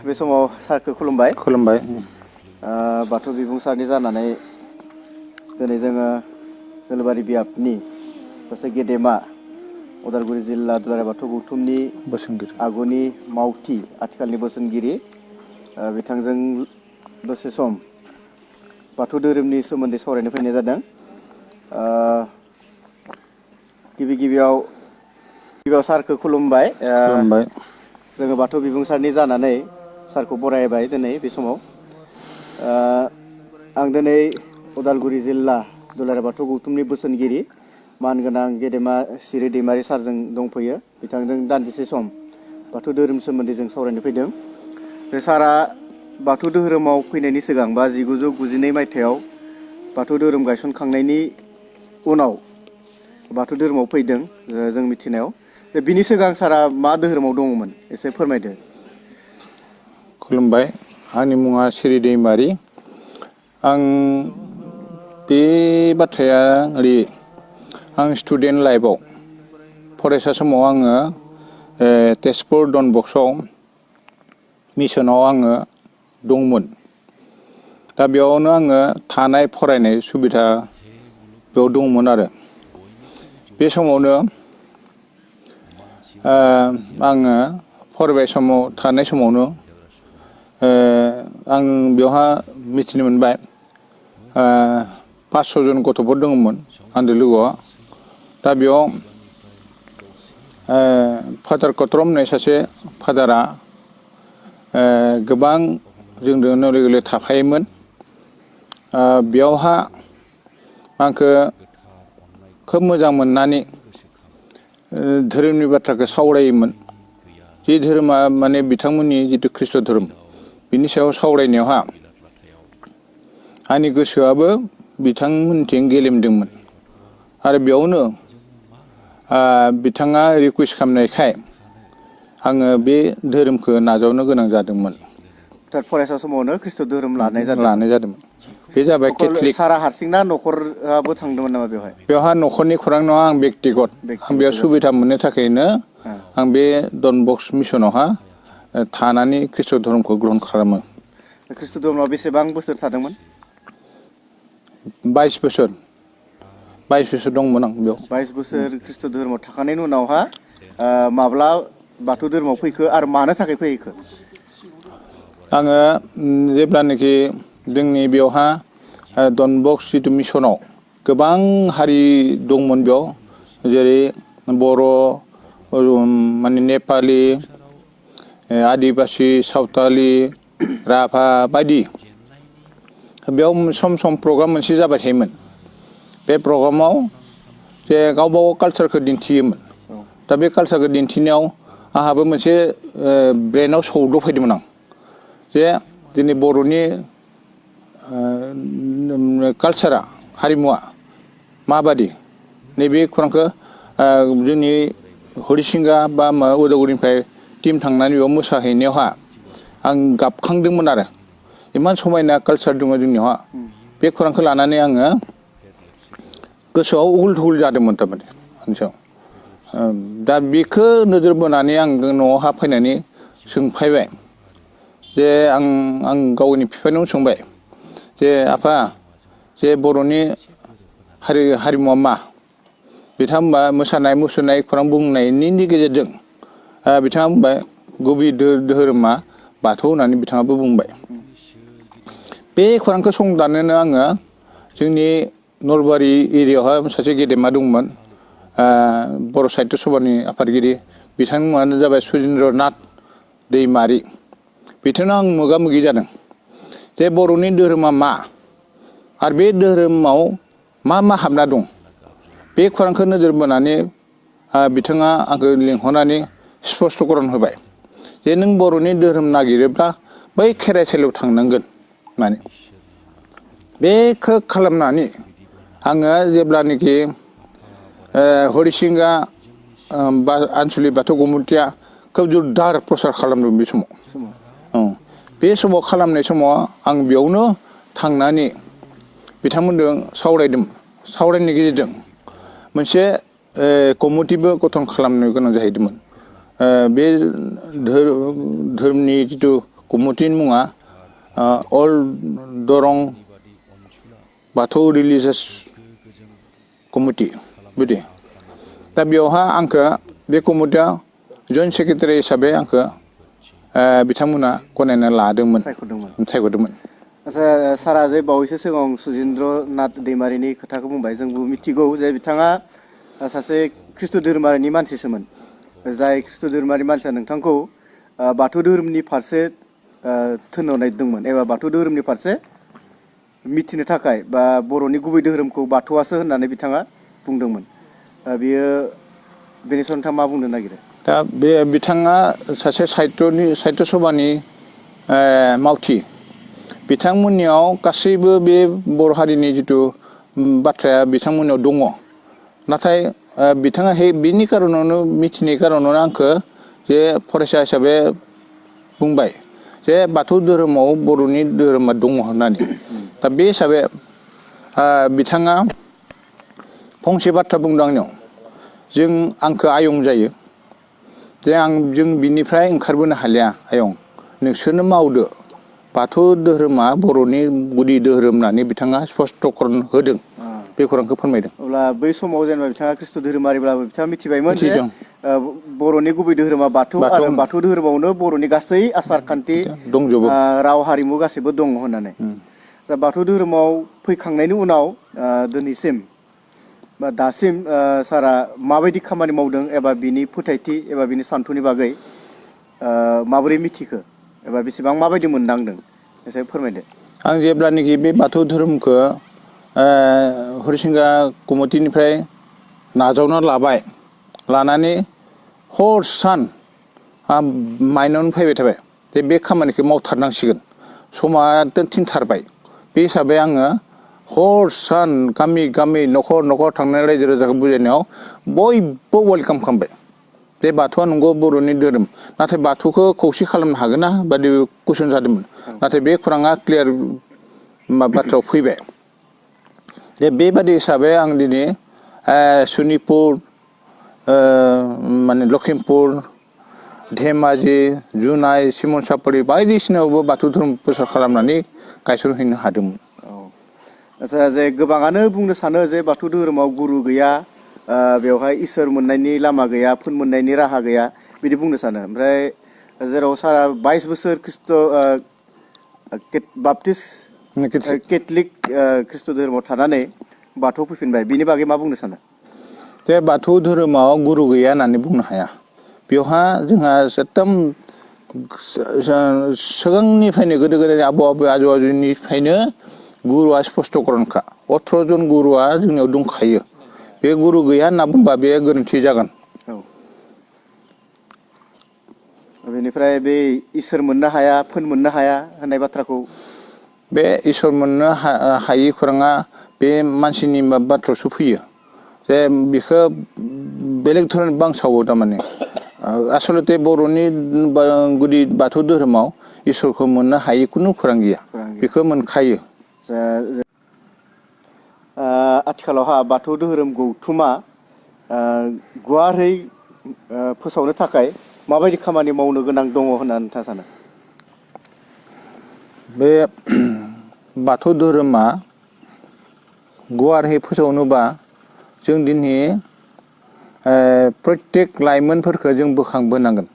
बे समाव सारखौ खुलुमबाय बाथौ बिबुंसारनि जानानै दिनै जोङो नोलोबारि बियाबनि सासे गेदेमा उदालगुरि जिल्ला दुलाराय बाथौ गौथुमनि आगुनि मावथि आथिखालनि बोसोनगिरि बिथांजों दसे सम बाथौ धोरोमनि सोमोन्दै सावरायनो फैनाय जादों। गिबियाव सारखौ खुलुमबाय। जोङो बाथौ बिबुंसारनि जानानै सारखौ बरायबाय दिनै बे समाव। आं दिनै उदालगुरि जिल्ला दुलाराय बाथौ गौथुमनि बोसोनगिरि मानगोनां गेदेमा सिरि दैमारि सारजों दंफैयो। बिथांजों दान्दिसे सम बाथौ धोरोम सोमोन्दै जों सावरायनो फैदों। बे सारा बाथौ धोरोमाव फैनायनि सिगां बा 1992 मायथाइयाव बाथौ धोरोम गायसनखांनायनि उनाव बाथौ धोरोमाव फैदों जों मिथिनायाव। बिनि सिगां सारा मा धोरोमाव दङमोन एसे फोरमायदो। खुलुमबाय, आंनि मुङा सिरि दैमारि। आं बे बाथ्राया ओरै आं स्टुडेन्ट लाइफआव फरायसा समाव आङो तेजपुर डन बस्क'आव मिसनाव आङो दंमोन। दा बेयावनो आङो थानाय फरायनाय सुबिदा बेयाव दंमोन आरो बे समावनो आङो फरायबाय समाव थानाय समावनो आं बेवहा मिथिनो मोनबाय 500 जन गथ'फोर दङमोन आंदो लोगोआव। दा बेयाव फादार कत्रम होननाय सासे फादारा गोबां जोंजों लोगो थाफायोमोन। बेयावहा आंखौ खोब मोजां मोननानै धोरोमनि बाथ्राखौ सावरायोमोन। जि धोरोमा माने बिथांमोननि जिथु ख्रिस्ट' धोरोम बिनि सायाव सावरायनायावहा आंनि गोसोआबो बिथांमोनथिं गेलेमदोंमोन आरो बेयावनो बिथाङा रिकुवेस्ट खालामनायखाय आङो बे धोरोमखौ नाजावनो गोनां जादोंमोन। फरायसा समावनो ख्रिस्ट' धोरोम लानाय जादोंमोन। बे जाबाय केथलिक। सारा हारसिंना न'खराबो थांदोंमोन नामा बेवहाय? बेवहा न'खरनि खौरां नङा, आं बेक्तिगत। आं बेयाव सुबिदा मोननो थाखायनो आं बे डन बस्क मिसनावहा थानानै ख्रिस्ट' धोरोमखौ ग्रहन खालामो। ख्रिस्ट' धोरोमाव बेसेबां बोसोर थादोंमोन? 22 बोसोर दंमोन आं बेयाव। 22 बोसोर ख्रिस्ट' धोरोमाव थाखानायनि उनावहा माब्ला बाथौ धोरोमाव फैखो आरो मानो थाखाय फैखो? आङो जेब्लानाखि जोंनि बेयावहा डन बस्क जिथु मिसनाव गोबां हारि दंमोन बेयाव, जेरै बर', माने नेपालि, आदिबासि, सावथालि, राभा बायदि। बेयाव सम सम प्रग्राम मोनसे जाबाय थायोमोन। बे प्रग्रामाव जे गावबा गाव कालसारखौ दिन्थियोमोन। दा बे कालसारखौ दिन्थिनायाव आंहाबो मोनसे ब्रेनाव सौदो फैदोंमोन आं जे दिनै बर'नि कालसारा, हारिमुवा माबादि, नैबे खौरांखौ जोंनि हरिसिंगा बा उदालगुरिनिफ्राय टिम थांनानै बेयाव मोसाहैनायावहा आं गाबखांदोंमोन आरो इमान समायना कालसार दङ जोंनियावहा। बे खौरांखौ लानानै आङो गोसोआव उगुल थुगुल जादोंमोन थारमाने आंनि सायाव। दा बेखौ नोजोर बोनानै आं न'आवहा फैनानै सोंफायबाय जे आं गावनि बिफानियाव सोंबाय जे आफा, जे बर'नि हारिमुवा मा? बिथाङा बुंबा मोसानाय मुसुरनाय खौरां बुंनायनि गेजेरजों बिथाङा बुंबाय गुबै धोरोमा बाथौ होननानै बिथाङाबो बुंबाय। बे खौरांखौ संदानोनो आङो जोंनि नलबारि एरियायावहाय सासे गेदेमा दंमोन, बर' साहित्य सभानि आफादगिरि। बिथांनि मुङानो जाबाय सुरेन्द्र नाथ दैमारि। बिथांनो आं मोगा मोगि जादों जे बर'नि धोरोमा मा आरो बे धोरोमाव मा मा हाबना दं। बे खौरांखौ नोजोर बोनानै बिथाङा आंखौ लिंहरनानै स्पष्टकरन होबाय जे नों बर'नि धोरोम नागिरोब्ला बै खेराइसालियाव थांनांगोन होननानै। बेखौ खालामनानै आङो जेब्लानोखि हरिसिंगा बा आनसलिक बाथौ कमिटिया खोब जोरदार प्रसार खालामदों बे समाव। बे समाव खालामनाय समाव आं बेयावनो थांनानै बिथांमोनजों सावरायदोंमोन। सावरायनायनि गेजेरजों मोनसे कमिटिबो गठन खालामनो गोनां जाहैदोंमोन। बे धोरोमनि जिथु कमिटिनि मुङा अल दरं बाथौ रिलिजियास कमिटि बिदि दा बेयावहा आंखो बे कमिटिया जइन्ट सेक्रेटारि हिसाबै आंखो बिथांमोना गनायना लादोंमोन सायख'दोंमोन आच्छा सारा जे बावैसो सिगां सुजेन्द्र नाथ दैमारिनि खोथाखौ बुंबाय जोंबो मिथिगौ जे बिथाङा सासे ख्रिस्ट' धोरोमारिनि मानसिसोमोन जाय ख्रिस्ट' धोरोमारि मानसिया नोंथांखौ बाथौ धोरोमनि फारसे थिनहरनायदोंमोन एबा बाथौ धोरोमनि फारसे मिथिनो थाखाय बा बर'नि गुबै धोरोमखौ बाथौआसो होननानै बिथाङा बुंदोंमोन बियो बेनि सायाव नोंथाङा मा बुंनो नागिरो दा बे बिथाङा सासे साहित्य सभानि मावथि बिथांमोननियाव गासैबो बे बर' हारिनि जिथु बाथ्राया बिथांमोननियाव दङ नाथाय बिथाङा बिनि कारनावनो मिथिनाय कारनावनो आंखो जे फरायसा हिसाबै बुंबाय जे बाथौ धोरोमाव बर'नि धोरोमा दङ होननानै दा बे हिसाबै बिथाङा फंसे बाथ्रा बुंदों आंनियाव आंखो आयं जायो जे जों बिनिफ्राय ओंखारबोनो हालिया आयं नोंसोरनो मावदो बाथौ धोरोमा बर'नि गुदि धोरोम होननानै बिथाङा स्पष्टकरन होदों बे खौरांखौ फोरमायदों अब्ला बै समाव जेनेबा बिथाङा ख्रिस्ट' धोरोमारिब्लाबो बिथाङा मिथिबायमोन जे बर'नि गुबै धोरोमा बाथौ आरो बाथौ धोरोमावनो बर'नि गासै आसार खान्थि दंजोबो राव हारिमु गासैबो दङ होननानै दा बाथौ धोरोमाव फैखांनायनि उनाव दिनैसिम बा दासिम सारा माबायदि खामानि मावदों एबा बिनि फोथायथि एबा बिनि सान्थौनि बागै माबोरै मिथिखो एबा बेसेबां माबायदि मोनदांदों एसे फोरमायदो आं जेब्लानोखि बे बाथौ धोरोमखौ हरिसिंगा कमिटिनिफ्राय नाजावना लाबाय लानानै हर सान माइनावनो फैबाय थाबाय जे बे खामानिखौ मावथारनांसिगोन समा थिनथारबाय बे हिसाबै आङो हर सान गामि गामि न'खर न'खर थांनानै रायजो राजाखौ बुजायनायाव बयबो वेलकाम खालामबाय बे बाथौआ नंगौ बर'नि धोरोम नाथाय बाथौखौ खौसे खालामनो हागोन ना बादि कुइसन जादोंमोन नाथाय बे खौराङा क्लियार बाथ्रायाव फैबाय जे बेबादि हिसाबै आं दिनै सनितपुर माने लखिमपुर धेमाजि जुनाय सिमनसापरि बायदिसिनायावबो बाथौ धोरोम प्रसार खालामनानै गायसनहैनो हादोंमोन आच्छा जे गोबाङानो बुंनो सानो जे बाथौ धोरोमाव गुरु गैया बेवहाय इसोर मोननायनि लामा गैया फुन मोननायनि राहा गैया बिदि बुंनो सानो ओमफ्राय जेराव सारा 22 बोसोर बाप्टिस्ट केथलिक ख्रिस्ट' धोरोमाव थानानै बाथौआव फैफिनबाय बिनि बागै मा बुंनो सानो जे बाथौ धोरोमाव गुरु गैया होननानै बुंनो हाया बेवहा जोंहा एकदम सिगांनिफ्रायनो गोदो गोदाय आबौ आजौ आजौनिफ्रायनो गुरुआ स्पष्टकरनखा 18 जन गुरुआ जोंनियाव दंखायो बे गुरु गैया होनना बुंबा बे गोरोन्थि जागोन बेनिफ्राय बे इसोर मोननो हाया फुन मोननो हाया होननाय बाथ्राखौ बे इसोर मोननो हायि खौराङा बे मानसिनि बाथ्रायावसो फैयो जे बेखौ बेलेग धरन बांसावो थारमाने आसलते बर'नि गुदि बाथौ धोरोमाव इसोरखौ मोननो हायि खुनु खौरां गैया बेखौ मोनखायो आथिखालावहा बाथौ धोरोम गौथुमा गुवारै फोसावनो थाखाय माबायदि खामानि मावनो गोनां दङ होननानै नोंथाङा सानो बे बाथौ धोरोमा गुवारै फोसावनोबा जों दिनै प्रत्येक लाइमोनफोरखौ जों बोखांबोनांगोन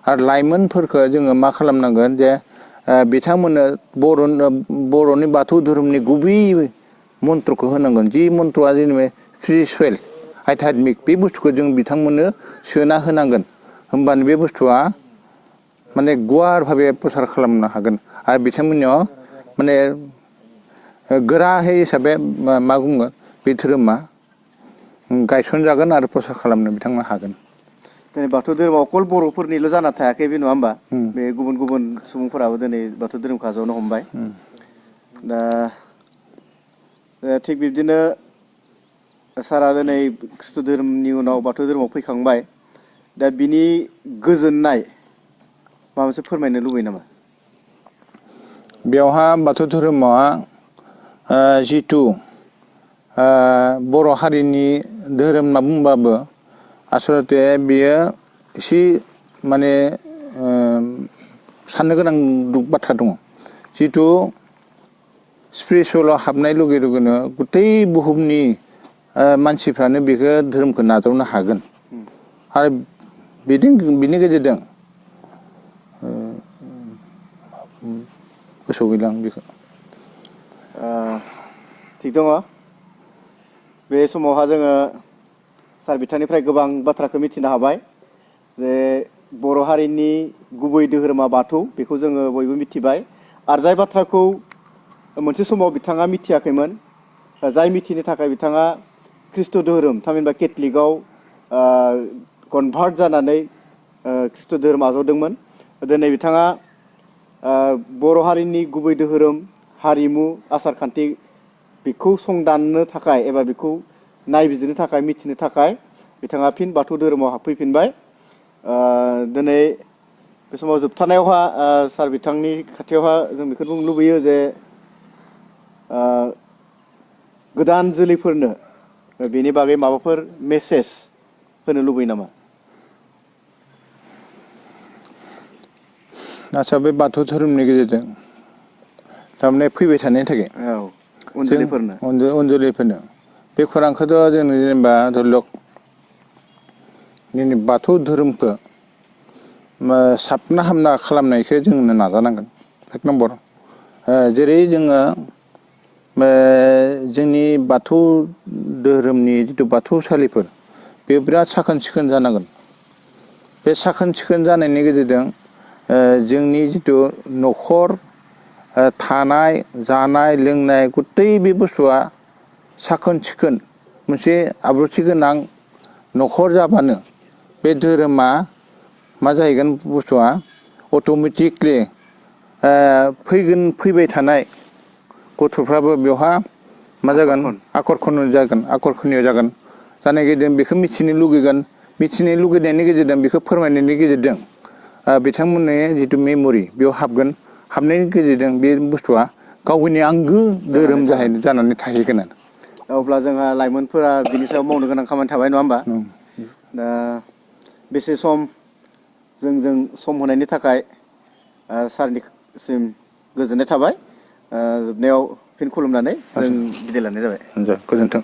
आरो लाइमोनफोरखौ जोङो मा खालामनांगोन जे बिथांमोननो बर'नि बाथौ धोरोमनि गुबै मन्त्रखौ होनांगोन जि मन्त्रआ जेनेबा स्पिरिचुवेल आध्यात्मिक बे बुस्थुखौ जों बिथांमोननो सोना होनांगोन होमबानो बे बुस्थुआ माने गुवार भाबे प्रसार खालामनो हागोन आरो बिथांमोननियाव माने गोराहै हिसाबै मा बुङो बे धोरोमा गायसनजागोन आरो प्रसार खालामनो बिथांमोना हागोन दिनै बाथौ धोरोमाव अकल बर'फोरनिल' जाना थायाखै बे नङा होमबा बे गुबुन गुबुन सुबुंफोराबो दिनै बाथौ धोरोमखौ आजावनो हमबाय दा थिग बिब्दिनो सारा दिनै ख्रिस्ट' धोरोमनि उनाव बाथौ धोरोमाव फैखांबाय दा बिनि गोजोननाय माबा मोनसे फोरमायनो लुबैयो नामा बेवहा बाथौ धोरोमा जिथु बर' हारिनि धोरोम होनना बुंबाबो आसलते बेयो एसे माने साननो गोनां बाथ्रा दङ जिहेथु स्पिरिचुवेलाव हाबनाय लगे लगेनो गथै बुहुमनि मानसिफ्रानो बेखौ धोरोमखौ नाजावनो हागोन आरो बिनि गेजेरजों गोसोआव गैला आं बेखौ थिग दङ बे समावहा जोङो सार बिथांनिफ्राय गोबां बाथ्राखौ मिथिनो हाबाय जे बर' हारिनि गुबै धोरोमा बाथौ बेखौ जोङो बयबो मिथिबाय आरो जाय बाथ्राखौ मोनसे समाव बिथाङा मिथियाखैमोन जाय मिथिनो थाखाय बिथाङा ख्रिस्ट' धोरोम थामहिनबा केथलिकआव कनभार्ट जानानै ख्रिस्ट' धोरोम आजावदोंमोन दिनै बिथाङा बर' हारिनि गुबै धोरोम हारिमु आसारखान्थि बेखौ संदाननो थाखाय एबा बेखौ नायबिजिरनो थाखाय मिथिनो थाखाय बिथाङा फिन बाथौ धोरोमाव हाबफैफिनबाय दिनै बे समाव जोबथानायावहा सार बिथांनि खाथियावहा जों बेखौ बुंनो लुबैयो जे गोदान जोलैफोरनो बेनि बागै माबाफोर मेसेज होनो लुबैयो नामा आच्चा बे बाथौ धोरोमनि गेजेरजों थारमाने फैबाय थानायनि थाखाय उन जोलैफोरनो उन जोलैफोरनो बे खौरांखौथ' जों जेनेबा धरिलक जोंनि बाथौ धोरोमखौ साबना हामना खालामनायखौ जोंनो नाजानांगोन एक नम्बर जेरै जोङो जोंनि बाथौ धोरोमनि जिथु बाथौसालिफोर बे बिराद साखोन सिखोन जानांगोन बे साखोन सिखोन जानायनि गेजेरजों जोंनि जिथु न'खर थानाय जानाय लोंनाय गथै बे बुस्थुआ साखोन सिखोन मोनसे आब्रुथि गोनां न'खर जाबानो बे धोरोमा मा जाहैगोन बुस्थुआ अट'मेटिकलि फैबाय थानाय गथ'फ्राबो बेवहा मा जागोन आकर्षणीय जागोन जानाय गेजेरजों बेखौ मिथिनो लुगैगोन मिथिनो लुगैनायनि गेजेरजों बेखौ फोरमायनायनि गेजेरजों बिथांमोननि जिथु मेम'रि बेयाव हाबनायनि गेजेरजों बे बुस्थुआ गावनि आंगो धोरोम जानानै थाहैगोन अब्ला जोंहा लाइमोनफोरा बिनि सायाव मावनो गोनां खामानि थाबाय नङा होमबा दा बेसे सम जोंजों सम होनायनि थाखाय सारनिसिम गोजोननाय थाबाय जोबनायाव फिन खुलुमनानै जों बिदाय लानाय जाबाय गोजोन्थों